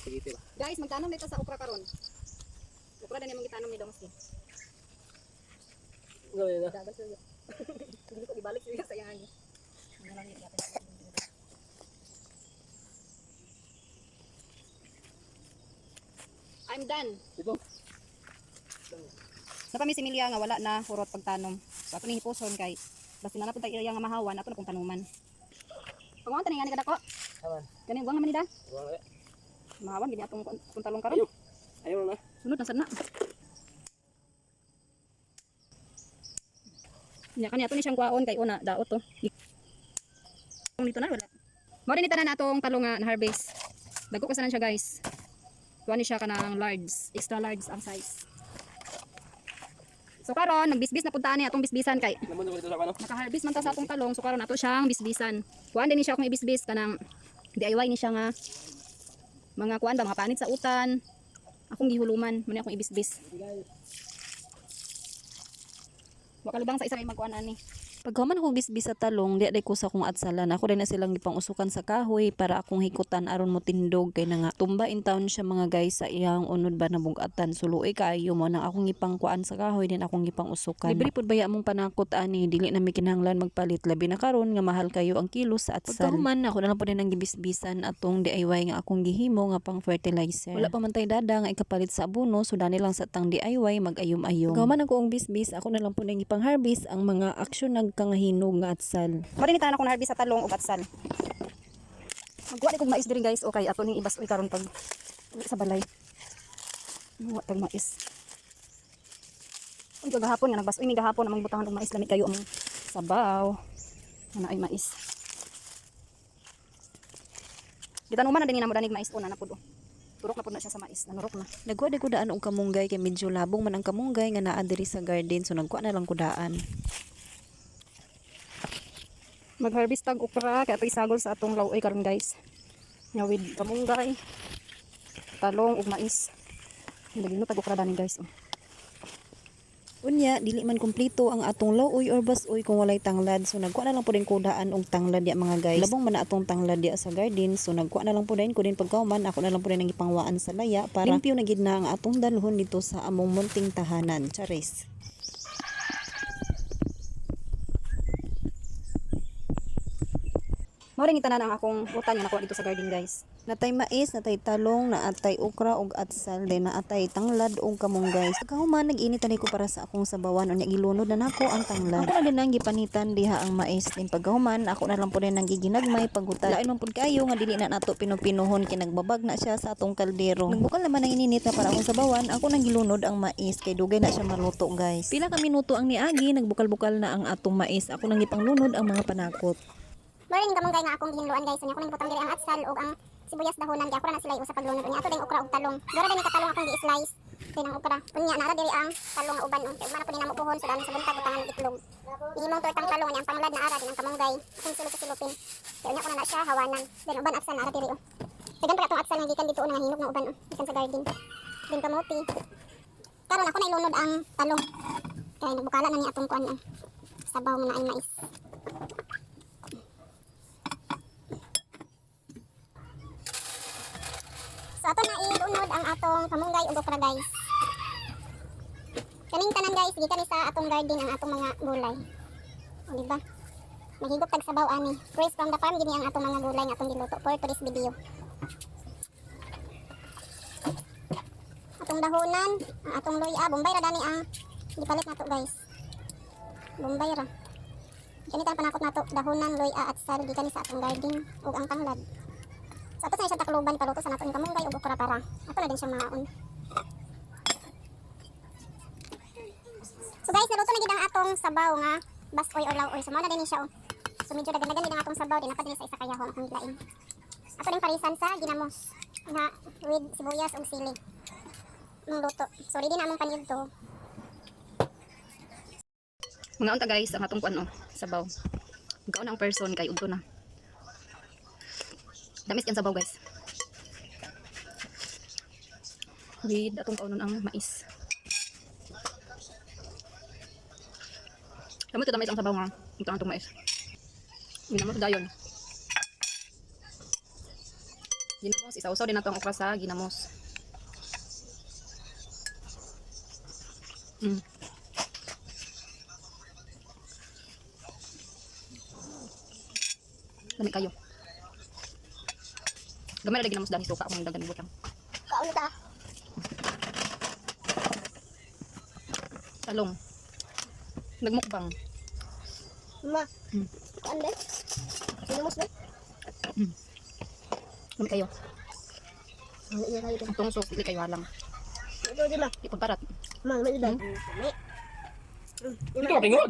Spaghetti ba? Guys, magtanom dito sa okra karon. Okra na nimong gitanom ni Domski. Gawin na. Dagal sa'yo. Hindi ko ibalik sa'yo sa iyang. Ano lang yun, I'm done. Ito. Napami si Emilia nga wala na hurot pagtanom. So ato ni hipuson kay basta na napunta area nga mahawan ato na pong tanuman. Pagwan taningan ni kadako. Aman. Kani buwang naman ni da. Buwang na. Mahawan gini atong atong talong karon. Ayaw. Ayaw na. Sunod na sad na. Nya kani ato ni siyang kwaon kay una daot to. Kung dito na wala. Mao din ni tanan atong talong nga na harvest. Dagko kasi na siya, guys. Kuha ni siya kanang large, extra large ang size. So karon nagbisbis na pud ta ani atong bisbisan kay Naman ko dito sa ano. naka-harvest man ta sa atong talong, so karon ato siyang bisbisan. Kuan din ni siya akong ibisbis kanang DIY ni siya nga mga kuan ba, mga panit sa utan. Akong gihuluman, man akong ibisbis. Wa kalubang sa isa kay magkuan ani. Paghuman akong bisbis sa talong, di aday ko sa akong atsalan. Ako din na silang gipang-usukan sa kahoy para akong hikutan aron mo tindog kay na nga tumba in town siya, mga guys, sa iyang unod ba na bugatan. Suluoy kaayo mo nang akong gipangkuan sa kahoy din akong gipang-usukan. Libre pud baya among panakot ani, dili na mi kinahanglan magpalit labi na karon nga mahal kayo ang kilo sa atsal. Pagkahuman ako na lang pud din ang gibisbisan atong DIY nga akong gihimo nga pang fertilizer. Wala pa man tay dada nga ikapalit sa abono, so dani lang sa tang DIY mag-ayom-ayom. Pagkahuman ako ang bisbis, ako na lang pud ang gipang-harvest ang mga aksyon nagkangahinog nga atsal. Mao din ni tanan akong harvest sa talong ug atsal. Magkuha di kog mais diri, guys. Okay, ato ning ibas oy karon pag uwi sa balay. Muwa tag mais. Uy, kagahapon nga nagbas. Uy, may gahapon among butangan og mais, lami kayo among sabaw. Ana ay mais. Gitanuman na din namo danig mais una na pud. Oh. Turok na pud na siya sa mais, nanurok na. Nagkuha di ko daan og kamunggay kay medyo labong man ang kamunggay nga naa diri sa garden, so nagkuha na lang ko daan. Mag-harvest tag okra kay ato isagol sa atong law-oy karon, guys. Nya with kamunggay, talong ug mais. Lagi tag okra dani, guys. Oh. Unya, dili man kumpleto ang atong law-oy or bas-oy kung walay tanglad. So nagkuha na lang po din ko daan og tanglad ya, mga guys. Labong man na atong tanglad ya sa garden. So nagkuha na lang po din ko din pagkauman. Ako na lang po din ang gipangwaan sa laya para limpyo na gid na ang atong dalhon dito sa among munting tahanan. Charis. Mao rin tanan ang akong utan nga nakuha dito sa garden, guys. Natay mais, natay talong, naatay okra ug atsal, din naatay tanglad ug kamunggay. Pagkahuman nag-init ani ko para sa akong sabawan, unya gilunod na nako ang tanglad. Ako na din ang gipanitan diha ang mais din pagkahuman, ako na lang po din ang giginagmay paghutal. Lain man pud kayo nga dili na nato pinupinuhon kay nagbabag na siya sa atong kaldero. Nagbukal naman ang ininit na para akong sabawan, ako nang gilunod ang mais kay dugay na siya maluto, guys. Pila ka minuto ang niagi, nagbukal-bukal na ang atong mais. Ako nang gipanglunod ang mga panakot. Mao rin kamunggay nga akong gihinluan, guys. Unya ako nang butang diri ang atsal ug ang sibuyas dahonan kay ako ra na sila usa paglunod. Unya ato ding okra ug talong. Dora din katalong akong gi-slice. Din ang okra. Unya nara diri ang talong nga uban oh. Kay ugma na pud ni namo puhon so dami sa buntag butangan og itlog. Gihimong tortang talong, unya ang panglad na ara din ang kamunggay. Akong sulod sa silupin. Kay unya ko na na siya hawanan. Then uban atsal na ara diri oh. Dagan pa atong atsal nga gikan dito una nga hinog nga uban oh. Gikan sa garden. Din kamote. Karon ako na ilunod ang talong. Kay nagbukala na ni atong kuan oh. Sabaw mo na ay mais. So ato na ilunod ang atong kamunggay ug okra, guys. Kaning tanan, guys, gikan ni sa atong garden ang atong mga gulay. O di ba? Mahigop tag sabaw ani. Fresh from the farm gini ang atong mga gulay nga atong giluto for today's video. Atong dahonan, ang atong luya, bombay ra dani ang gipalit nato, guys. Bombay ra. Kini tan panakot nato dahonan, luya at sal gikan ni sa atong garden ug ang tanglad. So ato sa siya takluban paluto sa nato ang kamunggay ug okra para ato na din siyang maon. So guys, naluto na gid ang atong sabaw nga baskoy or law-oy. So mao na din ni siya oh. So medyo daghan-daghan din ang atong sabaw din pa din sa isa kayahong akong gilain. Ato ning parisan sa ginamos nga with sibuyas ug sili. Mong luto. So ready na among paniudto. Mga unta, guys, ang atong kuan oh, sabaw. Magkaon ang person kay udto na. Damis kan sabaw, guys. With atong kaunon ang mais. Damo to damis ang sabaw nga. Ito ang atong mais. Ginamos dayon. Ginamos, isawsaw din nato ang okra sa ginamos. Lami kayo. Gamay na ginamos dani suka akong dagan butang. Kaon ta. Talong. Nagmukbang. Ma. Kaon ba? Ginamos ba? Lami kayo. Ang iya kayo. Ang tong sauce dili kayo halang. Ito di ma. Di pud parat. Ma, may iba. Dito ka pingo.